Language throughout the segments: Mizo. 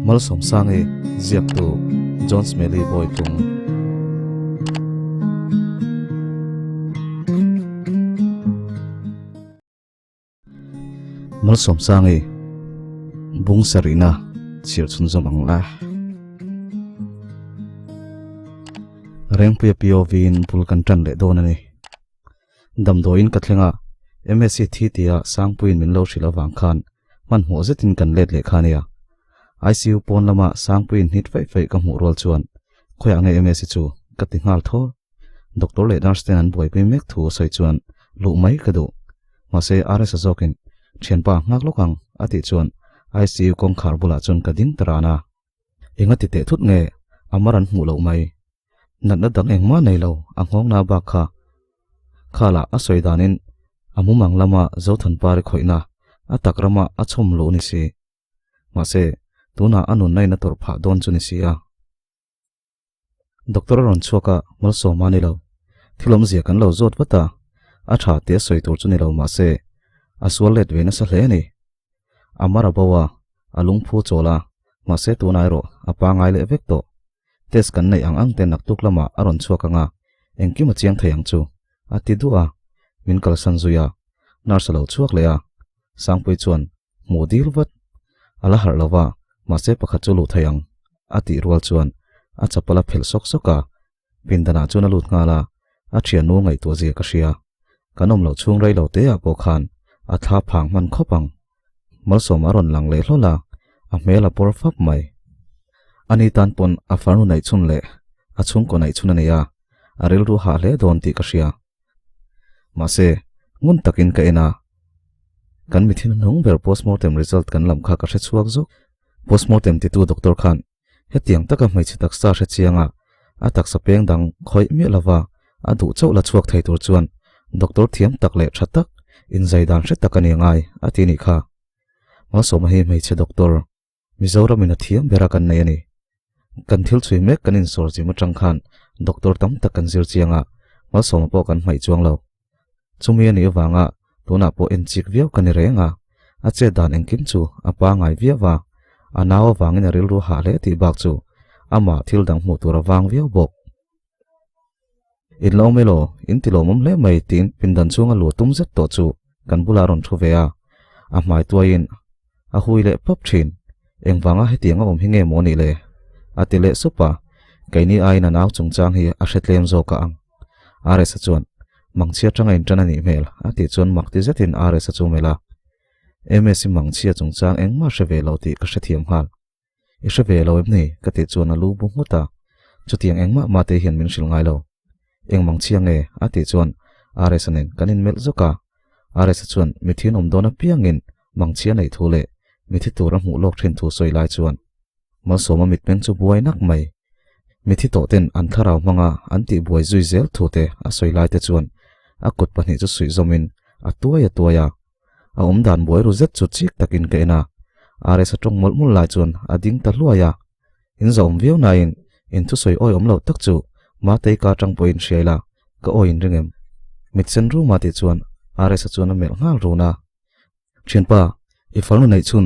Malsawmsangi ziaktu John Smelly Bawitlung. Malsawmsangi bung sarihna chhiar chhunzawm ang la. Rengpuia POV in bul kan tan leh dawn a ni. Damdawiin ka thleng a, MSc thi tia Sangpuiin min lo hrilh avang khan hmanhmawh zetin kan let leh kha ania. ICU pawn lama Sangpuiin hnit faih faih ka hmuh rual chuan khawiah nge MSc chu ka ti nghal thawl. Doctor leh nurse ten an buaipui mek thu a sawi chuan luh mai ka duh. Mahse RS-a zawkin thianpa nghak lawk ang a tih chuan ICU kawngkhar bulah chuan ka ding ta ran a. Enga ti teh thut nge a mar an hmuh loh mai. Natna dang engmah nei lo a nghawngna bak kha. Khalah a sawi danin a mumang lama Zothanpari khawihna a tak rama a chhawm luh ni si. Mahse tunah a nunna in a tawrh phah dawn chu ni si a. Doctor a rawn chhuak a, malsawm a ni lo. Thil awmzia kan lo zawt vat a, a tha tia sawi tur chu ni lo mahse a sual let ve nasa hle a ni. A mar a bo a, a lungphu chawl a, mahse tunah erawh a pangai leh vek tawh. Test kan neih ang ang te naktuk lamah a rawn chhuak ang a, engkim a chiang thei ang chu, a ti duah a, min kalsan zui a, nurse a lo chhuak leh a, Sangpui chuan hmuh dil vat a la harh lo va, mahse pakhat chu luh thei ang, a tih rual chuan a chapal a phelh sawk sawk a, pindanah chuan a lut nghal a, a thiannu ngaihtuah zia ka hria. Kan awm loh chhung rei lo te ah pawh khan a thla phang hman khawp ang. Malsawm a rawn lang leh hlawl a, a hmel a pawr fap mai. Ani tan pawn a farnu neih chhun leh a chhungkaw neih chhun a nei a, a rilru hah hle dawn tih ka hria. Mahse, ngun takin ka en a, kan mi thil hnung ber postmortem result kan lam kha ka hre chhuak zawk. Postmortem titu doctor khan hetiang taka hmeichhe taksa hre chianga a taksa peng dang khawih miah lova a duh chauh la chhuak thei tur chuan doctor thiam tak leh tha tak inzai dan hre tak a ni angai a ti nih kha. Malsawma hi hmeichhe doctor Mizoram in a thiam ber a kan nei a ni. Kan thil chhui mek kan insawr zim atang khan doctor tam tak kan zir chiang a, Malsawma pawh kan hmaih chuang lo. Chumi a nih avanga tunah pawh en chik viau ka ni reng a, a chet dan engkim chu a pangai viau a, a nau avangin a rilru hah hle tih bak chu amah thil dang hmuh tur a vang viau bawk. In lo awm elaw, in ti lawmawm hle mai tiin pindan chhunga luah tum zet tawh chu kan bulah a rawn thu ve a, a hmai tuaiin a hui leh pawp thin. Engvanga hetiang a awm hi nge maw nih le? A ti leh sup a, keini aiin a nau chungchang hi a hre tlem zawk a ang. RS-a chuan, Mangchhia atanga intan a nih hmel, a tih chuan mak ti zetin RS-a chu melh a. MS-i mangchhia chungchang engmah hre ve lo tih ka hrethiam nghal. I hre ve lo em ni? Ka tih chuan a lu bu nghut a, chutiang engmah mah te hian min hrilh ngai lo. Eng mangchhia nge? A tih chuan RS-a nen kan inmelh zawk a. RS-a chuan mithian awm dawn apiangin mangchhia neih thu leh mithi tur a hmuh lawk thin thu sawi lai chuan Malsawma mitmeng chu buai nak mai. Mithi tawh ten an thlarau hmanga an tih buai zui zel thu te a sawi lai te chuan a kut pahnih chu suih zawmin a tuai a tuai a. A awm dan buai ru zet chu chik takin ka en a, RS a tawng mawlh mawlh lai chuan a ding ta hluai a. In zahawm viau nain in thusawi awi awm lo tak chu Matei ka atang pawhin hriai la, ka awi in ring em? Mit sen ruma tih chuan RS a chuan a melh nghal run a. Thianpa, i farnu neih chhun,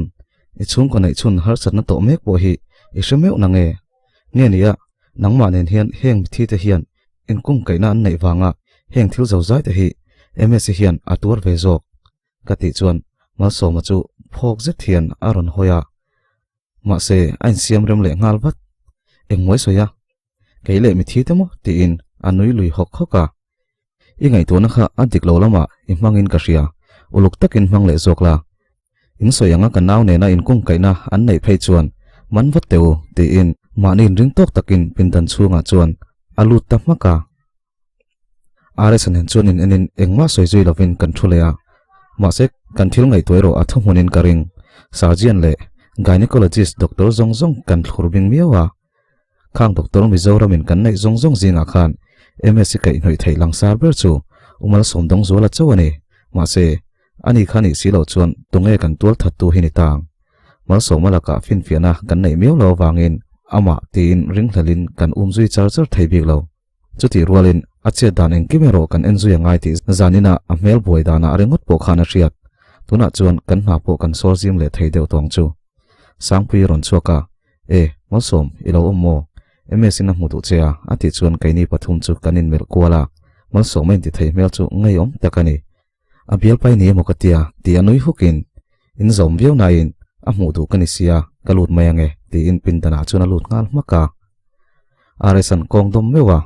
i chhungkaw neih chhun harsatna tawh mek pawh hi i hre meuh na nge? Nge nia, nangmah nen hian heng mithi te hian inkungkaihna an neih vanga heng thil zozai te hi Msi hian a tuar ve zawk ka tih chuan Malsawma chu phawk zet hian a rawn hawi a, mahse a insiam rem leh nghal vat. Engmawi sawi a, kei leh mithi te maw tiin a nui lui hawk hawk a. I ngaihtuahna kha a dik lo lamah i hmangin ka hria, uluk takin hmang leh zawk la. In sawi anga ka nau nena inkungkaihna an neih phei chuan man vat teh u tiin mahni inring tawk takin pindan chhungah chuan a lut ta hmak a. RS nen chuan in enin engmah sawi zui lovin kan thu leh a, mahse kan thil ngaihtuah erawh a thuhmunin ka ring. Surgeon leh gynecologist doctor zawng zawng kan thlur bing miau a. Khang Doctor Mizoramin kan neih zawng zawng zingah khan MSc kaihhnawih theih langsar ber chu Umal Sawmdawng Zuala chauh a ni. Mahse, ani kha nih si loh chuan tunge kan tual thattu hi ni ta ang? Malsawma lakah finfiahna kan neih miau lo avangin amah tiin ringhlelin kan um zui char char thei bik lo. Chutih rualin a chet dan engkim erawh kan en zui a ngai tih zaninah a hmel buai danah ringawt pawh khan a hriat. Tunah chuan kan hna pawh kan sawr zim leh thei deuh tawng chu. Sangpui rawn chhuak a. E, Malsawm, i lo awm maw? MS-in a hmu duh che a, a tih chuan keini pathum chu kan inmelh kual a, Malsawma inti thei hmel chu ngeiawm tak a ni. A bialpai ni emaw ka tia tih a nui hukin, In zawm viau nain a hmuh duh ka ni sia, ka lut mai ange, tiin pindanah chuan a lut nghal hmak a. RS-a'n kawng dawm meuh a,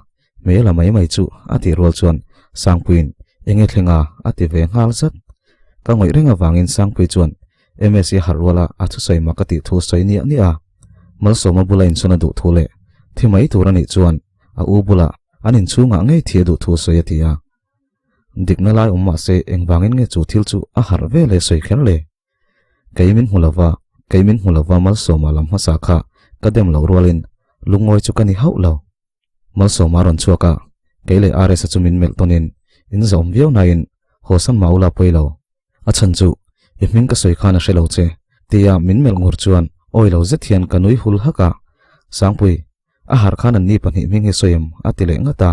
hmel a mai mai chu a tih rual chuan Sangpuiin enge thleng a a ti ve nghal zat. Ka ngawih reng avangin Sangpui chuan MS-i harh ruala a thusawi mak a tih thu sawi niah niah a. Malsawma bula insawn a duh thu leh thi mai tur a nih chuan a u bulah an inchhungah ngei thi a duh thu sawi a ti a. Dikna lai awm mah se engvangin nge chu thil chu a harh ve le sawi kher le? Kei min hmu lova, kei min hmu lova Malsawma lam hmasa kha ka dem loh rualin lungawi chu ka ni hauh lo. Malsawma a rawn chhuak a, kei leh RS-a chu min melh tawnin in zawm viau nain haw san mah ula pawi lo. A chhan chu i hming ka sawi khan a hre lo che tia min melh ngur chuan awi lo zet hian ka nui hul hak a, Sangpui, A harh khan an ni pahnih hming hi sawi em? a ti leh ngat a.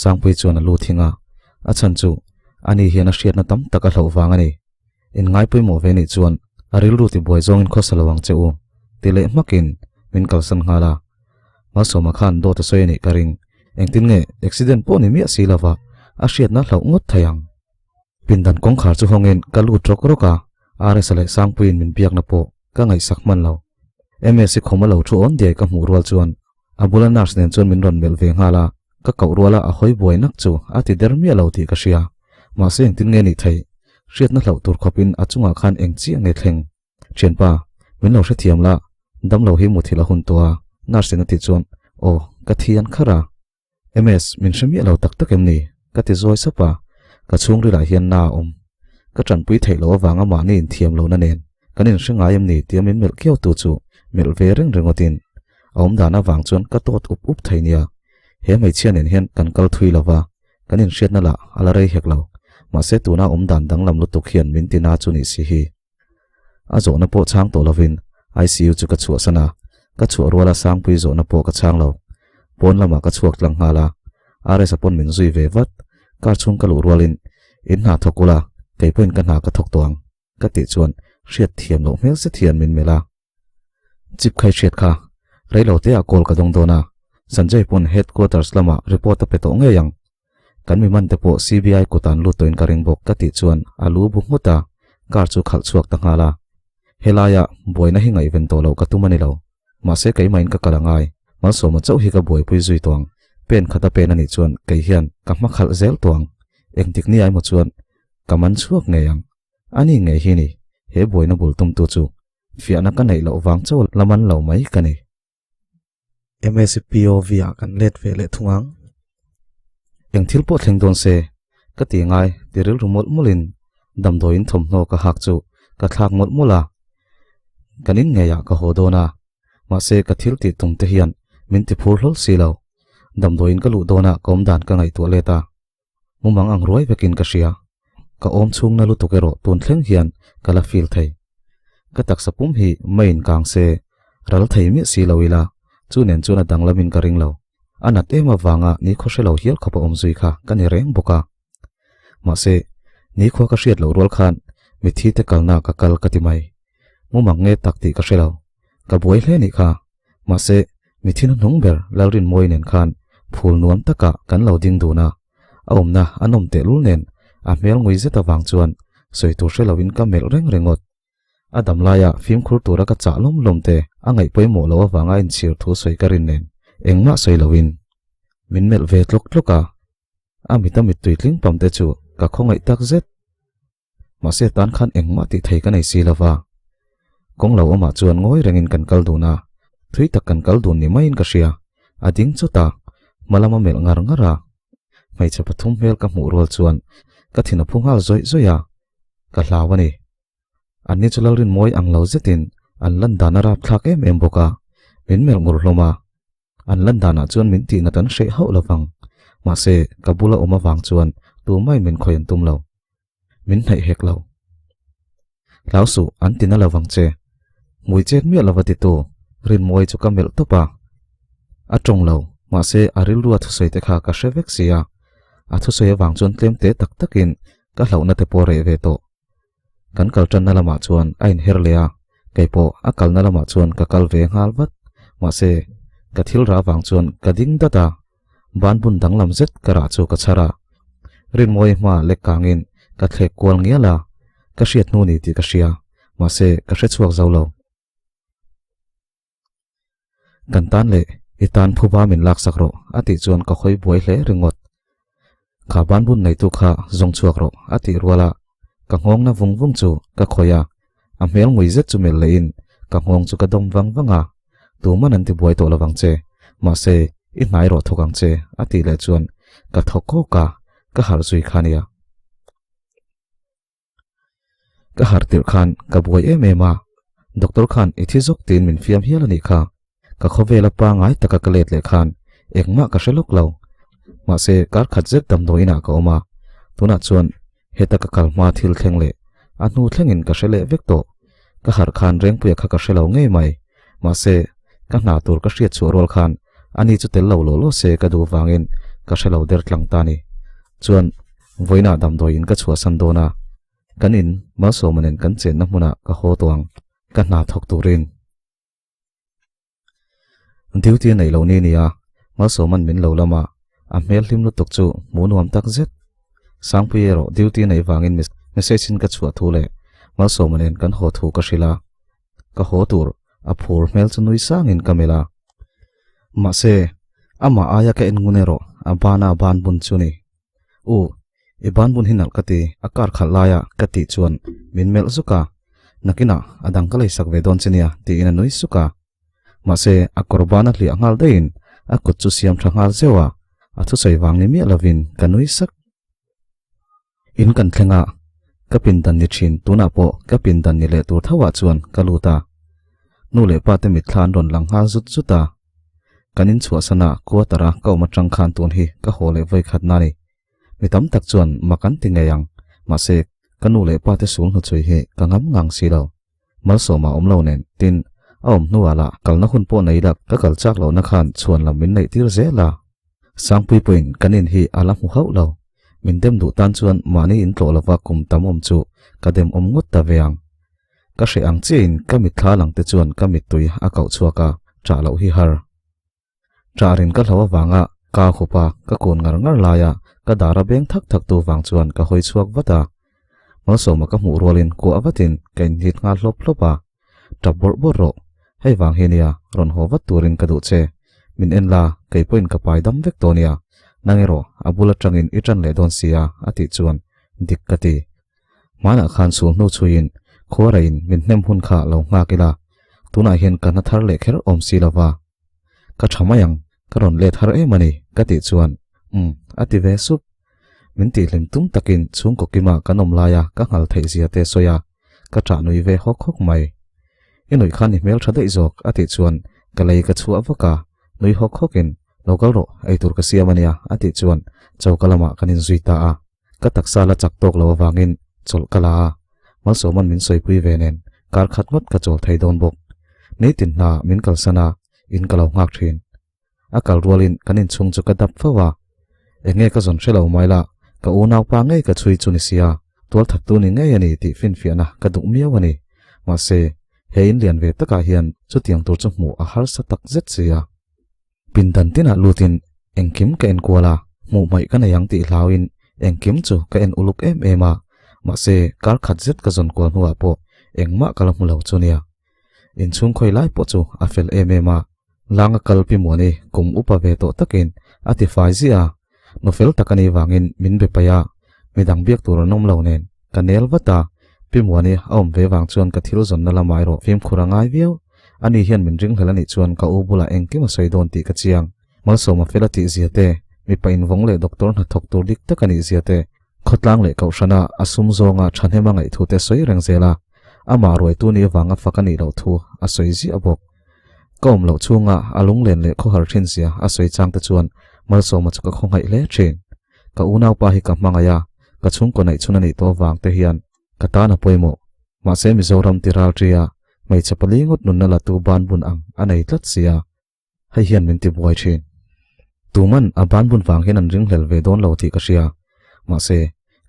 Sangpui chuan a lu thing a. A chhan chu ani hian a hriatna tam tak a hlauh vang a ni. In ngai pawimawh ve nih chuan a rilru ti buai zawngin khawsa lo ang che u, ti leh hmakin min kalsan nghal a. Malsawma khan dawt a sawi a nih ka ring. Engtin nge accident pawh ni miah si lova a hriatna hlauh ngawt thei ang? Pindan kawngkhar chu hawngin ka lut rawk rawk a, RS-a leh Sangpuiin min biakna pawh ka ngaihsak hman lo. MS-i khawm a lo thu awn diai ka hmuh rual chuan a bula nurse nen chuan min rawn melh ve nghal a, ka koh ruala a hawi buai nak chu a ti der miah lo tih ka hria. Mahse engtin nge nih theih? Hriatna hlauh tur khawpin a chungah khan eng chiah nge thleng? Thianpa, min lo hrethiam la, damlo hi muthilh a hun tawh a, nurse in a tih chuan aw ka thi an kharh a. MS, min hre miah lo tak tak em ni? Ka ti zawi sap a, ka chhungrilah hian na a awm. Ka tanpui theih loh avanga mahni inthiam lohna nen kan inhre ngai em ni tia min melh kiau tu chu melh ve reng ringawtin a awm dan avang chuan ka tawt up up thei nia. He hmeichhia nen hian kan kal thui lo va, kan inhriatna lah a la rei hek lo. Mahse tuna awm dan danglam lutuk hian min ti na chu nih si hi. A zawhna pawh chhang tawh lovin ICU chu ka chhuahsan a, ka chhuah ruala Sangpui zawhna pawh ka chhang lo. Pawn lamah ka chhuak tlang nghal a, RS-a pawn min zui ve vat. Car chhung ka luh rualin, In hna thawk ula, kei pawhin ka hna ka thawk tawh ang, ka tih chuan hriat thiam loh hmel zet hian min melh a. Chip khai hriat kha, reilo teah call ka dawng dawn a, Sanjay pawn headquarters lamah report a pe tawh ngei ang. Kan mi man te pawh CBI kut an lut tawhin ka ring bawk ka tih chuan a lu bu nghut a, car chu khalh chhuak ta nghal a. Helaia buaina hi ngaihven tawh loh ka tum a ni lo. Mahse keimahin ka kal a ngai. Malsawma chauh hi ka buaipui zui tawh ang. Pen khat a pen a nih chuan kei hian ka hma khalh zel tawh ang. Engtik ni aimaw chuan ka man chhuak ngei ang. Ani ngei hi ni he buaina bul tumtu chu fiahna ka neih loh vang chauh la man lo mai ka ni. MSPOV ah kan let ve leh thung ang. Eng thil pawh thleng dawn se, ka ti ngai ti rilru mawlh mawlhin damdawiin thawmhnaw ka hak chu ka thlak mawlh mawlh a. Kan in ngeiah ka haw dawn a, mahse ka thil tih tum te hian min ti phur hlawl si lo. Damdawiin ka luh dawnah ka awmdan ka ngaihtuah let a. Mumang ang ruai vekin ka hria. Ka awm chhungna lutuk erawh tun thleng hian ka la feel thei. Ka taksa pum hi maiin kang se, ral thei miah si lo ila, chu nen chuan a danglamin ka ring lo. A nat em avanga nikhua hre lo hial khawp a awm zui kha ka ni reng bawk a. Mahse, nikhua ka hriat loh rual khan mitthi te kalna ka kal ka ti mai. Mumang nge tak tih ka hre lo. Ka buai hle nih kha. Mahse, mitthi hnuhnung ber Lalrinmawi nen khan phul nuam takah kan lo ding dun a, a awmna a nawm tehlul nen a hmel ngui zet avang chuan sawi tur hre loin ka melh reng ringawt. A dam laia fimkhur tura ka chah lawm lawm te a ngaih pawimawh loh avanga inchhir thu sawi ka rin nen engmah sawi loin min melh ve tlawk tlawk a, a mita mittui tling pam te chu ka khawngaih tak zet. Mahse tan khan engmah tih thei ka nei si lo va. Kawng lo awmah chuan ngawi rengin kan kal dun a, thui tak kan kal dun ni maiin ka hria. A ding chawt a, hma lama melh ngar ngar a. Hmeichhe pathum hmel ka hmuh rual chuan ka thin a phu nghal zawih zawih a, ka hlau a ni. Anni chu Lalrinmawi ang lo zetin an lan dan a rapthlak em em bawk a, min melh ngur hlawm a. An lan danah chuan min tihna kan hreh hauh lo vang. Mahse, ka bula awm avang chuan tumai min khawi an tum lo. Min hnaih hek lo. Hlau suh, an tina lo vang che. Hmui chet miah lova titu, Rinmuai chu ka melh tawp a. A tawng lo, mahse a rilrua thusawi te kha ka hre vek si a. A thusawi avang chuan tlem te tak takin ka hlauhna te pawh reh ve tawh. Kan kal tanna lamah chuan a inher leh a, kei pawh a kalna lamah chuan ka kal ve nghal vat. Mahse, ka thil rah vang chuan ka ding dat a, banbun danglam zet ka rah chu ka chhar a. Rinmawii hma lek kangin ka thlek kual ngial a, ka hriat hnu ni tih ka hria, mahse ka hre chhuak zo lo. Kan tan leh i tan phuba min laksak rawh a tih chuan ka hawi buai hle ringawt. Kha banbun neitu kha zawng chhuak rawh a tih rual a, ka nghawng na vung vung chu ka khawih a, a hmel ngui zet chu melh leh in ka nghawng chu ka dawm vang vang a, tuman an ti buai tawh lovang che, mahse i hnai rawh thawk ang che a tih leh chuan ka thaw kawk a, ka harh zui kha nia. Ka harh tirh khan ka buai em em a, doctor khan i thi zawk tiin min fiam hial a nih kha. Ka khawvela pangai taka ka let leh khan engmah ka hre lawk lo. Mahse kar khat zet damdawi inah ka awm a, tunah chuan heta ka kal hma thil thleng leh a hnu thlengin ka hre leh vek tawh. Ka harh khan Rengpuia kha ka hre lo ngei mai. Mahse ka hna tur ka hriat chhuah rual khan ani chu tel lo law law se ka duh vangin ka hre lo der tlang ta ni. Chuan vawiinah damdawi in ka chhuahsan dawn a, kan in Malsawma nen kan chenna hmunah ka haw tawh ang, ka hna thawk turin. Duty a neih loh ni nia, Malsawma'n min lo lam a, a hmel hlim lutuk chu hmuh nuam tak zet. Sangpui erawh duty a neih vangin message in ka chhuah thu leh Malsawma nen kan haw thu ka hrilh a, ka haw tur a phur hmel chu nui sangin ka melh a. Mahse, amah aia ka en ngun erawh a bana a ban bun chu ni. U, i ban bun hi nalh ka ti, a kar khalh laia ka tih chuan min melh zuk a, nakinah a dang ka leisak ve dawn che nia tiin a nui suk a. Mahse, a kawr ban a hliah nghal daihin a kut chu siam tha nghal zeuh a, a thusawi vang ni miah lovin ka nui sak. In kan thleng a, ka pindan ni thin tunah pawh ka pindan ni leh tur tho ah chuan ka lut a. Nu leh pa te mitthla an rawn lang nghal zut zut a. Kan in chhuahsan a quarter a ka awm atang khan tun hi ka haw leh vawi khat na ni. Mi tam tak chuan mak an ti ngei ang, mahse ka nu leh pa te sul hnuchhui hi ka ngam ngang si lo. Malsawma awm lo nen, tin, a awm hnuah lah kalna hun pawh nei lak ka kal chak lohna khan chhuan lam min neih tir zel a. Sangpui pawhin kan in hi a la hmu hauh lo. Min dem duh tan chuan mahni in tlawh lova kum tam awm chu ka dem awm ngawt ta ve ang. Ka hreh ang chiahin ka mitthla lang te chuan ka mittui a kauh chhuak a, ṭah loh hi har. Ṭah rin ka hlo avanga ka hup a, ka kun ngar ngar laia ka dar a beng thak thak tu vang chuan ka hawi chhuak vat a. Malsawma ka hmuh rualin kuah vatin ka inhlit nghal hlawp hlawp a. Ṭap bawrh bawrh rawh, hei vang hi nia rawn haw vat turin ka duh che. Min en la, kei pawhin ka pai dam vek tawh nia. Nang erawh a bul aṭangin i ṭan leh dawn sia a tih chuan dik ka ti. Hmanah khan sul hnu chhuiin khuaraiin min hnem hun kha lo nghak ila, tunah hian ka hna thar leh kher awm si lova. Ka tha mai ang, ka rawn let har em a ni, ka tih chuan, Umm, a ti ve sup. Min tihhlim tum takin chhungkaw kima kan awm laia ka nghal theih zia te sawi a, ka ṭah nui ve hawk hawk mai. I nuih khan i hmel ṭha daih zawk, a tih chuan ka lei ka chhuah vak a, nui hawk hawkin, Lo kal rawh, eitur ka siam a nia, a tih chuan choka lamah kan inzui ta a. Ka taksa la chak tawk lo avangin chawlh ka la a, Malsawma'n min sawipui ve nen kar khat ngawt ka chawl thei dawn bawk. Nitin hna min kalsan a, in ka lo nghak thin. A kal rualin kan inchhung chu ka dap fo a, eng nge ka zawn hre lo mai la, ka unaupa ngei ka chhui chu ni sia, tualthattu ni ngei a ni tih finfiahna ka duh miau a ni. Mahse, he in lian ve takah hian chutiang tur chu hmuh a harsa tak zet sia. Pindan tinah lutin engkim ka en kual a, hmuh hmaih ka nei ang tih hlauin engkim chu ka en uluk em em a, mahse kar khat zet ka zawn kual hnuah pawh engmah ka la hmu lo chu nia. Inchhung khawi lai pawh chu a fel em em a, langa kal pi muani kum upa ve tawh takin a ti fai ziah a, nu fel tak a nih vangin min be paih a, midang biak tur an awm lo nen ka nel vat a, pi muani a awm ve vang chuan ka thil zawnna lamah erawh fimkhur a ngai viau. Ani hian min ringhlel a nih chuan ka u bulah engkim a sawi dawn tih ka chiang. Malsawma fel a tih zia te, mipa invawng leh doctor hnathawk tur dik tak a nih zia te, khawtlang leh kohhrana a sum zawnga thahnem a ngaih thu te sawi reng zel a, amah ruaitu nih avanga fak a nih loh thu a sawi ziah bawk. Ka awm loh chhunga a lunglen leh khawhar thin zia a sawi chang te chuan Malsawma chu ka khawngaih hle thin. Ka unaupa hi ka hmangaih a, ka chhungkaw neih chhun a nih tawh avang te hian ka tan a pawimawh. Mahse Mizoram ti ral ṭia hmeichhe pali ngawt nunna la tu ban bun ang a nei tlat sia, hei hian min ti buai ṭhin. Tuman a ban bun vang hian an ringhlel ve dawn lo tih ka hria. Mahse,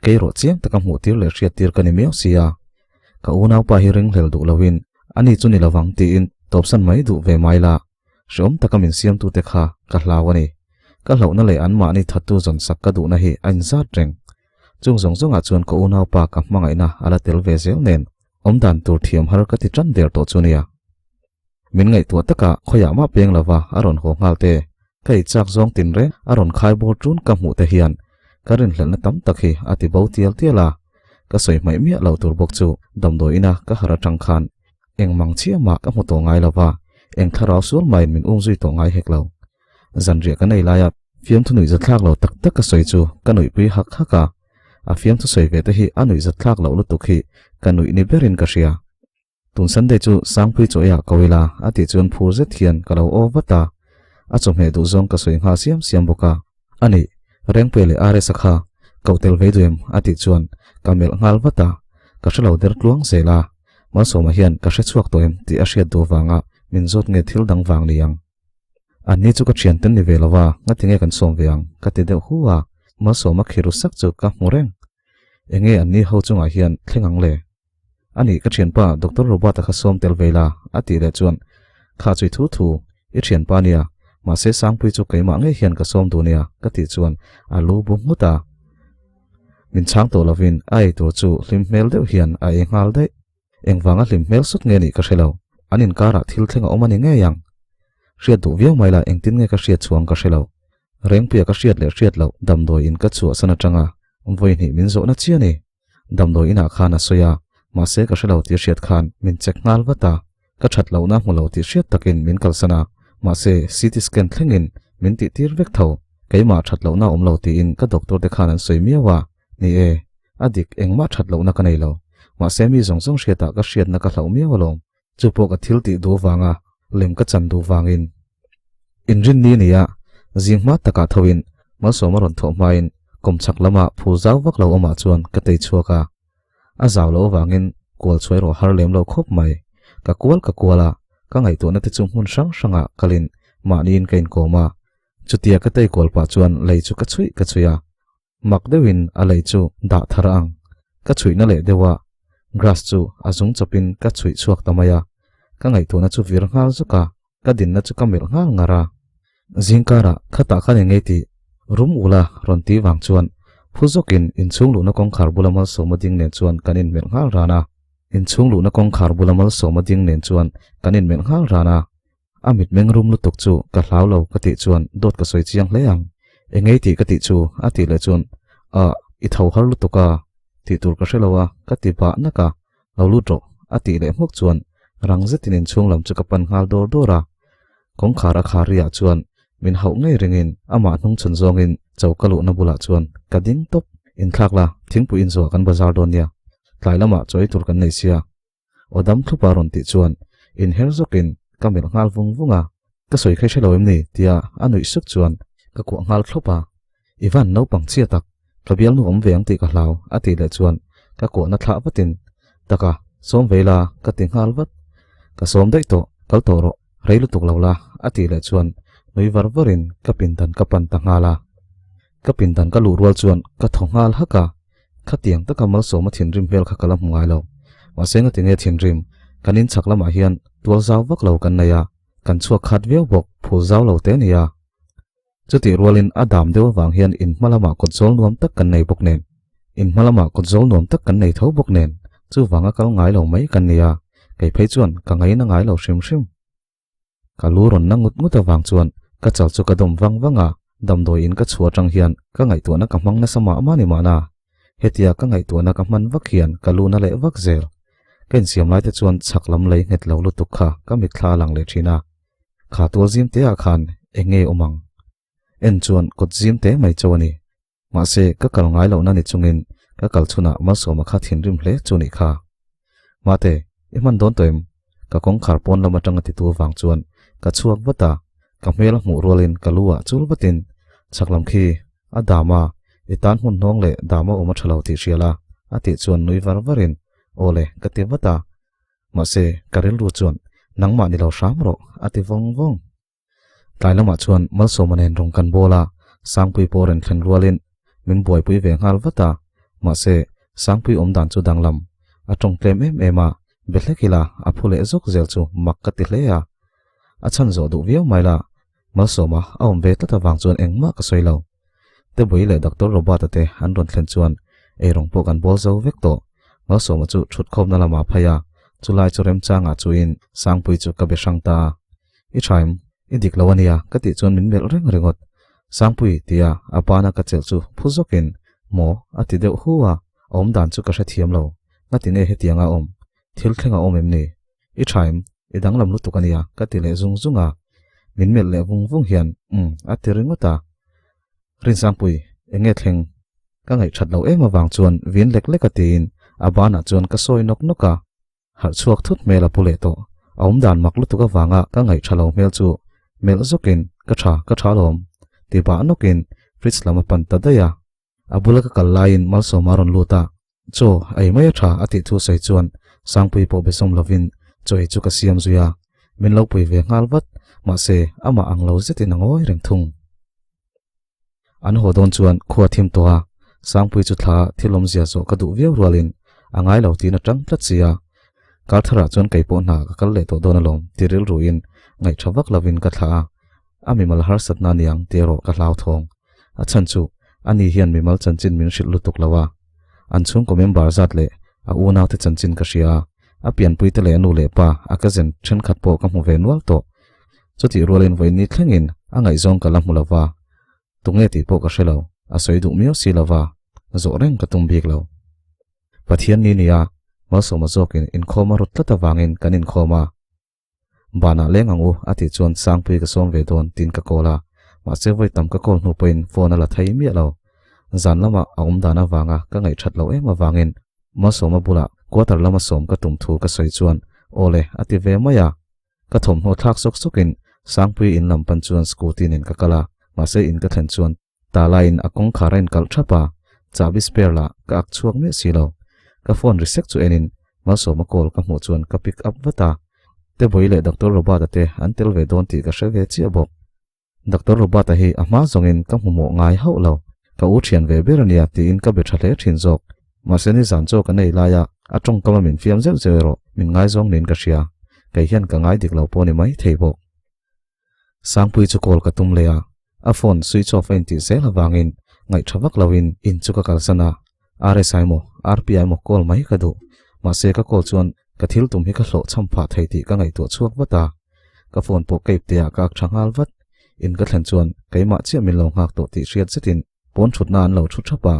kei erawh chiang taka hmuh tir leh hriat tir ka ni miau sia. Ka unaupa hi ringhlel duh loin ani chu ni lovang tiin tawpsan mai duh ve mai la. Hreawm taka min siamtute kha ka hlau a ni. Ka hlauhna leh anmahni thattu zawnsak ka duhna hi a inzat reng. Chung zawng zawngah chuan ka unaupa ka hmangaihna a la tel ve zel nen awmdan tur thiam har ka ti tan der tawh chu nia. Min ngaihtuah takah khawiah mah peng lova a rawn haw nghal te, ka ei chak zawng tin reng a rawn khai bawr ṭun ka hmuh te hian ka rinhlelhna tam tak hi a ti bo tial tial a. Ka sawi hmaih miah lo tur bawk chu damdawi ina ka harh aṭang khan eng mang chiah mah ka hmu tawh ngai lova, eng thlarau sual mahin min umzui tawh ngai hek lo. Zanriah kan ei laia fiamthu nuih zathlak lo tak tak ka sawi chu ka nuihpui hak hak a, a fiamthu sawi ve te hi a nuih zathlak loh lutuk hi ka nuih ni berin ka hria. Tun Sunday chu Sangpui chaw eiah ko ila a tih chuan phur zet hian ka lo aw vat a, a chawhmeh duh zawng ka sawi nghal siam siam bawk a. A nih, Rengpuia leh RS-a kha koh tel ve duh em? a tih chuan ka melh nghal vat a, ka hre lo der tluang zel a, Malsawma hian ka hre chhuak tawh em tih a hriat duh vanga min zawt nge thil dang vang ni ang. Anni chu ka thian ten ni ve lo a, ngatinge kan sawm ve ang? ka ti deuh hu a, Malsawma khi ru sak chu ka hmu reng. Enge anni ho chungah hian thleng ang le? Ani, ka thianpa Doctor Robert-a kha sawm tel ve la, a tih leh chuan, Kha chui thu thu, i thianpa nia, mahse Sangpui chu keimah ngei hian ka sawm duh nia, ka tih chuan a lu bu nghut a. Min chhang tawh lovin a ei tur chu hlim hmel deuh hian a ei nghal daih. Engvanga hlim hmel sut nge nih ka hre lo, an inkarah thil thleng a awm a ni ngei ang. Hriat duh viau mai la engtin nge ka hriat chhuang ka hre lo. Rengpuia ka hriat leh hriat loh damdawi in ka chhuahsan atanga vawi hnih min zawhna chiah a ni. Damdawi inah khan a sawi a, mahse ka hre lo tih hriat khan min check nghal vat a. Ka that lohna hmu lo tih hriat takin min kalsan a, mahse CT scan thlengin min tih tir vek tho. Keimah that lohna awm lo tiin ka doctor te khan an sawi miau a, ni e, a dik engmah that lohna ka nei lo. Mahse mi zawng zawng hriatah ka hriatna ka hlauh miau alawm. Chu pawh ka thil tih duh avanga lem ka chan duh vangin. Inrinni nia, zing hma takah thoin Malsawma rawn thawh hmain kawmchhak lama phul zau vak lo awmah chuan ka tei chhuak a. A zau loh avangin kual chhuai rawh har lem lo khawp mai. Ka kual ka kual a, ka ngaihtuahna te chu hmun hrang hrangah kalin mahniin ka inkawm a. Chutia ka tei kual pah chuan lei chu ka chhuih ka chhuih a. Mak deuhin a lei chu dah thar ang. Ka chhuihna leh deuh a, grass chu a zung chawpin ka chhuih chhuak ta mai a. Ka ngaihtuahna chu vir nghal zuk a, ka dinna chu ka melh nghal ngar a. Zingkarah khatah khan eng ngei tih rum ula rawn ti vang chuan phu zawkin inchhung luhna kawngkhar bula Malsawma ding nen chuan kan inmelh nghal ran a. Inchhung luhna kawngkhar bula Malsawma ding nen chuan kan inmelh nghal ran a. A mitmeng rum lutuk chu ka hlau lo ka tih chuan dawt ka sawi chiang hle ang. Engei tih ka tih chu a tih leh chuan Ah, i tho har lutuk a, tih tur ka hre lo a ka ti bah nak a, lo lut rawh a tih leh hmuk chuan rang zetin inchhung lam chu ka pan nghal dawr dawr a. Kawngkhar a khar riah chuan min hauh ngei ringin amah hnung chhun zawngin choka luhna bulah chuan ka ding tawp. Inthlak la, thingpui inzuah kan bazar dawn nia, tlai lamah chaw ei tur kan nei sia. Aw dam thlupa rawn tih chuan inher zawkin ka melh nghal vung vung a, ka sawi kha i hre lo em ni? tia a nuih suk chuan ka kuah nghal thlawp a, I van naupang chhia tak, ka bialnu awm ve ang tih ka hlau a tih leh chuan ka kuahna thlah vatin taka sawm ve ila ka ti nghal vat, ka sawm daih tawh, kal tawh rawh, rei lutuk lo la a tih leh chuan nui var varin ka pindan ka pan ta nghal a. Ka pindan ka luh rual chuan ka thaw nghal hak a, khatiang taka Malsawma thinrim hmel kha ka la hmu ngai lo. Mahse ngatinge thinrim, kan in chhak lamah hian tual zau vak lo kan nei a, kan chhuak khat viau bawk, phul zau lo te a ni a. Chutih rualin a dam deuh avang hian in hma lamah kawt zawl nuam tak kan nei bawk nen, in hma lamah kawt zawl nuam tak kan nei tho bawk nen, chuvanga kal ngai lo mai kan ni a, kei phei chuan ka ngaina ngai lo hrim hrim. Ka lu rawn na ngut ngut avang chuan ka chal chu ka dawm vang vang a, damdawi in ka chhuah atang hian ka ngaihtuahna ka hmang nasa mah mah ni mahna. Hetia ka ngaihtuahna ka hman vak hian ka lu na leh vak zel. Ka insiam lai te chuan chhak lam lei nghet lo lutuk kha ka mitthla a lang leh thin a. Kha tual zim te ah khan eng nge awm ang? En chuan kawt zim te mai cho a ni. Mahse, ka kal ngai lohna ni chungin ka kal chhunah Malsawma kha thinrim hle chu nih kha. Mate, i hman dawn tawh em? Ka kawngkhar pawn lam atanga titu vang chuan ka chhuak vat a, ka hmel a hmuh rualin ka lu ah chul vatin chhak lam khi a dam a, i tan hmun hnawng leh dam a awm a tha lo tih hria la, a tih chuan nui var varin, Aw le, ka ti vat a. Mahse, ka rilru chuan, Nangmah ni lo hram rawh, a ti vawng vawng. Tlai lamah chuan Malsawma nen rawn kan bawl a, Sangpui pawh rawn thlen rualin min buaipui ve nghal vat a, mahse Sangpui awm dan chu danglam a tawng tlem em em a, be hlek ila a phu leh zawk zel chu mak ka ti hle a. A chhan zawh duh viau mai la, Malsawma a awm ve tlat avang chuan engmah ka sawi lo. Tebui leh Doctor Robert-a te an rawn thlen chuan eirawng pawh kan bawl zo vek tawh. Malsawma chu thutkhawmna lamah a phei a, chulai chu remchangah chuin Sangpui chu ka be hrang ta a. I tha em? I dik lo a nia ka tih chuan min melh reng ringawt. Sangpui tia a bana ka chelh chu phu zawkin maw a ti deuh hu a, a awm dan chu ka hrethiam lo. Ngati nge hetianga a awm? Thil thleng a awm em ni? I tha em? I danglam lutuk a nia ka ti leh zung zung a. Min melh leh vung vung hian umm a ti ringawt a. Rinsangpui, eng nge thleng? Ka ngaihthat lo em avang chuan vin lek lek a tiin a banah chuan ka sawi nawk nawk a. Harh chhuak thut hmel a pu leh tawh. A awm dan mak lutuk avanga ka ngaihtha lo hmel chu melh zawkin ka tha, ka tha alawm ti bah nawkin fridge lam a pan ta daih a. A bula ka kal laiin Malsawma a rawn lut a, Chaw, ei mai a tha a tih thu sawi chuan Sangpui pawh be sawm lovin chaw ei chu ka siam zui a, min lo pui ve nghal vat, mahse amah ang lo zetin a ngawi reng thung. An haw dawn chuan khua thim tawh a, Sangpui chu thla thil awmzia zawh ka duh viau rualin a ngai lo tiin a tang tlat si a, Kartharah chuan kei pawh hna ka kal leh tawh dawn alawm ti rilruin ngaihṭha vak lovin ka thlah a, A mimal harsatna a niang tih erawh ka hlauthawng. A chhan chu, ani hian mimal chanchin min hrilh lutuk lo a. An chhungkaw member zat leh a unaute chanchin ka hria a, a pianpuite leh a nu leh pa, a cousin thenkhat pawh ka hmu ve nual tawh. Chutih rualin vawiin thlengin a ngaihzawng ka la hmu lo va, tunge tih pawh ka hre lo, a sawi duh miau si lo va, zawh reng ka tum bik lo. Pathian ni nia, Malsawma zawkin inkhawm a rawt tlat avangin kan inkhawm a. Banah leng ang u a tih chuan Sangpui ka sawm ve dawn tiin ka call a, mahse vawi tam ka call hnu pawhin phone a la thei miah lo. Zan lamah a awm dan avanga ka ngaihthat loh em avangin Malsawma bulah quarter lama sawm ka tum thu ka sawi chuan aw le a ti ve mai a. Ka thawmhnaw thlak sawk sawkin Sangpui in lam pan chuan scooty nen ka kal a, mahse in ka thlen chuan Talaiin a kawngkhar a inkalh thap a, chahbi spare lah ka ak chhuak miah si lo. Ka phone ri sek chu enin Malsawma call ka hmuh chuan ka pick up vat a. Tebawii leh Doctor Robert-a te an tel ve dawn tih ka hre ve chiah bawk. Doctor Robert-a hi a hma zawngin ka hmu mawh ngai hauh lo. Ka u thian ve ber a nia tiin ka be tha hle thin zawk. Mahse nizan chaw ka nei laia a tawngkama min fiam zeuh zeuh erawh min ngaizawng niin ka hria. Kei hian ka ngai dik lo pawh ni mai thei bawk. Sangpui chu call ka tum leh a, a phone switch off a intih zel avangin ngaihṭha vak loin in chu ka kalsan a, RSI maw RPI maw call mai ka duh. Mahse ka call chuan ka thil tum hi ka hlawh chham phah thei tih ka ngaihtuah chhuak vat a, ka phone pawh ka ipte ah ka ak ṭha nghal vat. In ka thlen chuan keimah chiah min lo nghak tawh tih hriat zetin pawn ṭhutna an lo ṭhu ṭhap a,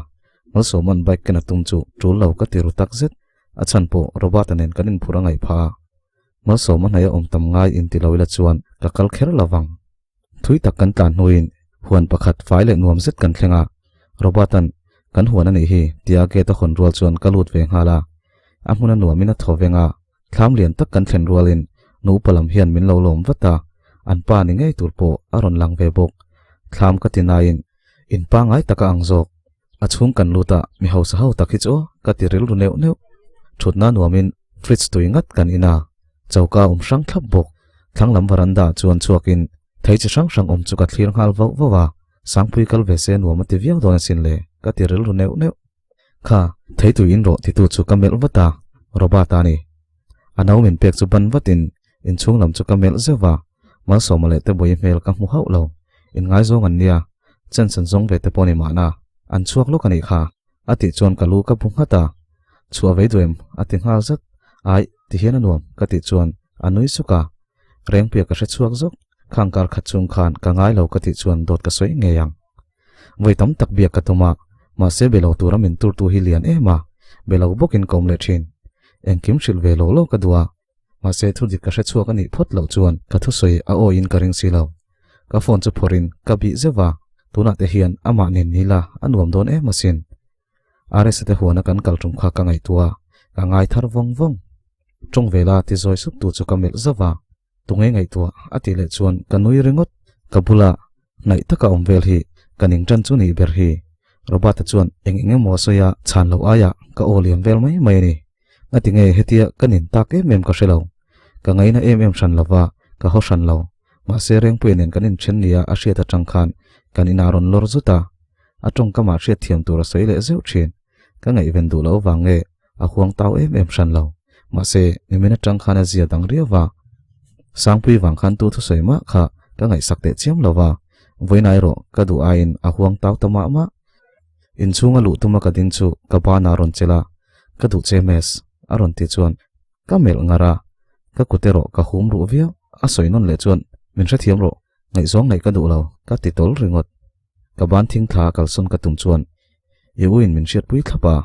Malsawma'n bike ken a tum chu ṭul lo ka ti ru tak zet. A chhan pawh Robert-a nen kan inphur a ngaih phah a. Malsawma hnaih a awm tam ngai inti lo ila chuan ka kal kher lo vang. Thui tak kan tlan hnuin huan pakhat fai leh nuam zet kan thleng a, Robert-a'n kan huan a nih hi tia gate a hawn rual chuan ka lut ve nghal a. A hmun a nuamin a thaw veng a, thlam lian tak kan thlen rualin nu upa lam hian min lo lawm vat a, an pa ni ngei tur pawh a rawn lang ve bawk. Thlam ka ti naiin in pangngai tak a ang zawk. A chhung kan lut a, mi hausa ho tak hi chu ka ti rilru neuh neuh. Thutna nuamin fridge tui ngat kan in a, choka awm hrang thlap bawk. Thlang lam veranda chuan chhuakin thei chi hrang hrang awm chu ka thlir nghal vauh vauh a, Sangpui kal ve se nuam a ti viau dawn asin le, ka ti rilru neuh neuh. Kha, thei tui in rawh titu chu ka melh vat a, Robert a ni. A no min pek chu ban vatin inchhung lam chu ka melh zeuh a, Malsawma leh Tebawii hmel ka hmu hauh lo. Inngaizawng an nia, chance an zawng ve te pawh ni mahna, an chhuak lawk a nih kha, a tih chuan ka lu ka bu nghat a. Chhuah vei duh em? a ti nghal zat. Aih, ti hian a nuam, ka tih chuan a nui suk a. Rengpuia ka hre chhuak zawk, khang kar khat chung khan ka ngai lo ka tih chuan dawt ka sawi ngei ang. Vawi tam tak biak ka tum a, mahse be lo tura min turtu hi lian em a, be lo bawkin ka awm leh thin. Engkim hrilh ve lo lo ka duh a, mahse thu dik ka hre chhuak a nih phawt loh chuan ka thusawi a awiin ka ring si lo. Ka phone chu phawrhin ka bih zeuh a, tunah te hian amah nen ni la a nuam dawn em asin. RSa te huana kan kal tum kha ka ngaihtuah a, ka ngai thar vawng vawng. Tawng vela ti zawi sup tu chu ka melh zauh a, Tunge ngaihtuah a tih leh chuan ka nui ringawt. Ka bula hnaih taka awm vel hi ka ning tan chu nih ber hi. Robert-a chuan eng eng emaw a sawi a, chhan loh aiah ka aw liam vel mai mai a ni. Ngati nge hetia ka nin tak em em ka hre lo. Ka ngaina em em hran lova, ka haw hran lo. Mahse Rengpuia nen kan inthen nia a hriat atang khan kan inah rawn lawr zut a. A tawngkamah hriatthiam tur a sawi leh zeuh thin. Ka ngaihven duh loh vang nge a huang tau em em hran lo. Mahse, nimin atang khan a zia dang riau va. Sangpui vang khan tu thusawi mah kha ka ngaihsak teh chiam lo va, vawiin erawh ka duh aiin a huang tau ta mah mah. Inchhunga luh tuma ka ding chu ka ban a rawn chelh a, Ka duh che Mes, a rawn ti chuan ka melh ngar a, ka kut erawh ka hum ruh viau. A sawi nawn leh chuan, Min hrethiam rawh, ngaihzawng ngaih ka duh lo, ka ti tawl ringawt. Ka ban thing thla kalsawn ka tum chuan i u in min hriatpui thlap a,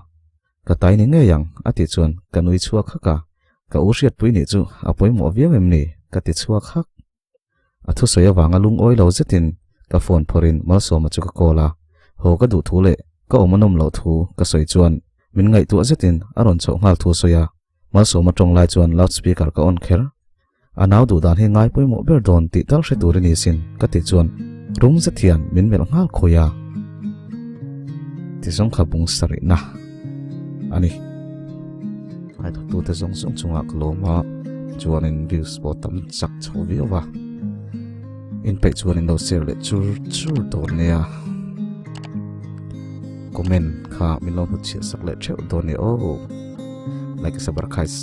Ka tai ni ngei ang, a tih chuan ka nui chhuak hak a, ka u hriatpui nih chu a pawimawh viau em ni? ka ti chhuak hak. A thusawi avanga lungawi lo zetin ka phone phawrhin Malsawma chu ka call a, haw ka duh thu leh ka awm a nawm loh thu ka sawi chuan min ngaihtuah zetin a rawn chhoh nghal thu a sawi a, Malsawma tawng lai chuan loud speaker ka on kher. A nau duh dan hi ngai pawimawh ber dawn tih tal hre tur i ni sin ka tih chuan rum zet hian min melh nghal khawi a. Ti zawng kha bung sarihna a ni. Ngaithawktute zawng zawng chungah ka lawm a, chuanin views pawh tam chak chho viau a. Inpeih chuan in lo share leh chur chur dawn nia. Comment kha min lo hnutchhiah sak leh theuh dawn nia aw. Like sabar khais.